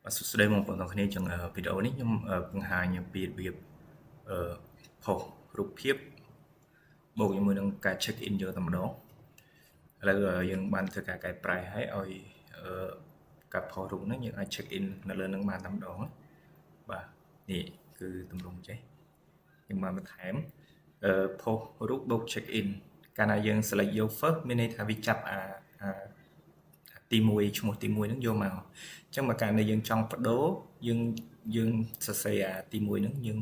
បាទសួស្តីបងប្អូនទាំងគ្នាចឹងវីដេអូនេះខ្ញុំបង្ហាញអំពីរបៀបអឺផុសរូបភាពបូកជាមួយនឹងការ check in យកតែម្ដងឥឡូវយើងបានធ្វើការកែប្រែឲ្យឲ្យការផុសរូបហ្នឹងយើងអាច check in នៅលើនឹងបានតែម្ដងបាទនេះគឺទម្រង់ចេះយើងបានបន្ថែមអឺផុសរូបបូក check in កាលណាយើង select យក first មានន័យថាវាចាប់អាអាទី1ឈ្មោះទី1ហ្នឹងយកមកអញ្ចឹងបើកាលណាយើងចង់បដូរយើងយើងសរសេរអាទី1ហ្នឹងយើង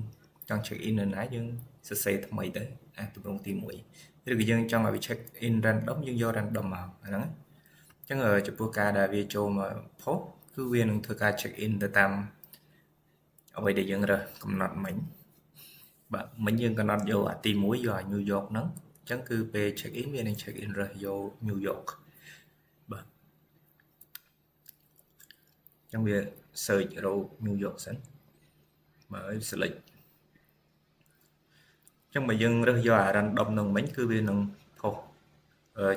ចង់ check in នៅណាយើងសរសេរថ្មីទៅអាទម្រង់ទី1ឬក៏យើងចង់ឲ្យវា check in random យើងយក random មកអាហ្នឹងអញ្ចឹងចំពោះការដែលវាចូលមកផុសគឺវានឹងធ្វើការ check in ទៅតាមអ្វីដែលយើងរើសកំណត់មិញបាទមិញយើងកំណត់យកអាទី1យកអា New York ហ្នឹងអញ្ចឹងគឺពេល check in វានឹង check in រើសយក New York បាទអញ្ចឹងវា search រក New York សិនបាទហើយ select អញ្ចឹងបើយើងរើសយកអា random នឹងមិញគឺវានឹងផុស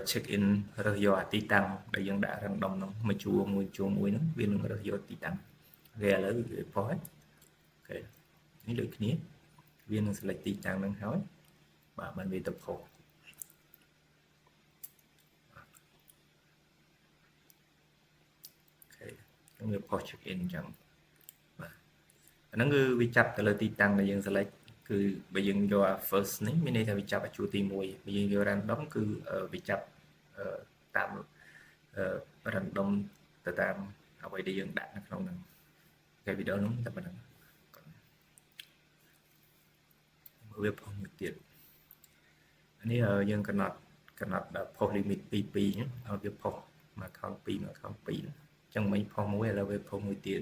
check in រើសយកអាទីតាំងដែលយើងដាក់ random ហ្នឹងមួយជួរមួយជួរមួយហ្នឹងវានឹងរើសយកទីតាំងគេឥឡូវវាផុសហើយអូខេនេះដូចគ្នាវានឹង select ទីតាំងហ្នឹងហើយបាទបានវាទៅផុសអូខេខ្ញុំវាផុស check in អញ្ចឹងបាទអាហ្នឹងគឺវាចាប់ទៅលើទីតាំងដែលយើង select គឺបើយើងយកអា first នេះមានន័យថាវាចាប់អាជួរទី1បើយើងយក random គឺវាចាប់តាម random ទៅតាមអ្វីដែលយើងដាក់នៅក្នុងហ្នឹងគេវីដេអូហ្នឹងតែប៉ុណ្្នឹងមើលវាផុសមួយទៀតនេះយើងកំណត់កំណត់ផុស limit 2 2ហ្នឹងឲ្យវាផុសមួយ account 2មួយ account 2អញ្ចឹងមិញផុសមួយឥឡូវវាផុសមួយទៀត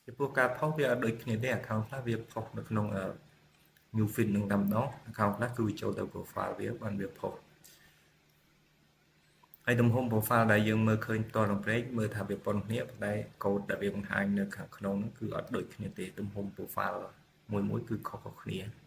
ចំពោះការផុសវាអត់ដូចគ្នាទេ account ខ្លះវាផុសនៅក្នុង new feed នឹងតែម្ដង account ខ្លះគឺវាចូលទៅ profile វាបានវាផុសហើយទំហំ profile ដែលយើងមើលឃើញផ្ទាល់ក្នុងព្រែកមើលថាវាប៉ុនគ្នាប៉ុន្តែកូដដែលវាបង្ហាញនៅខាងក្នុងហ្នឹងគឺអត់ដូចគ្នាទេទំហំ profile មួយមួយគឺខុសៗគ្នា។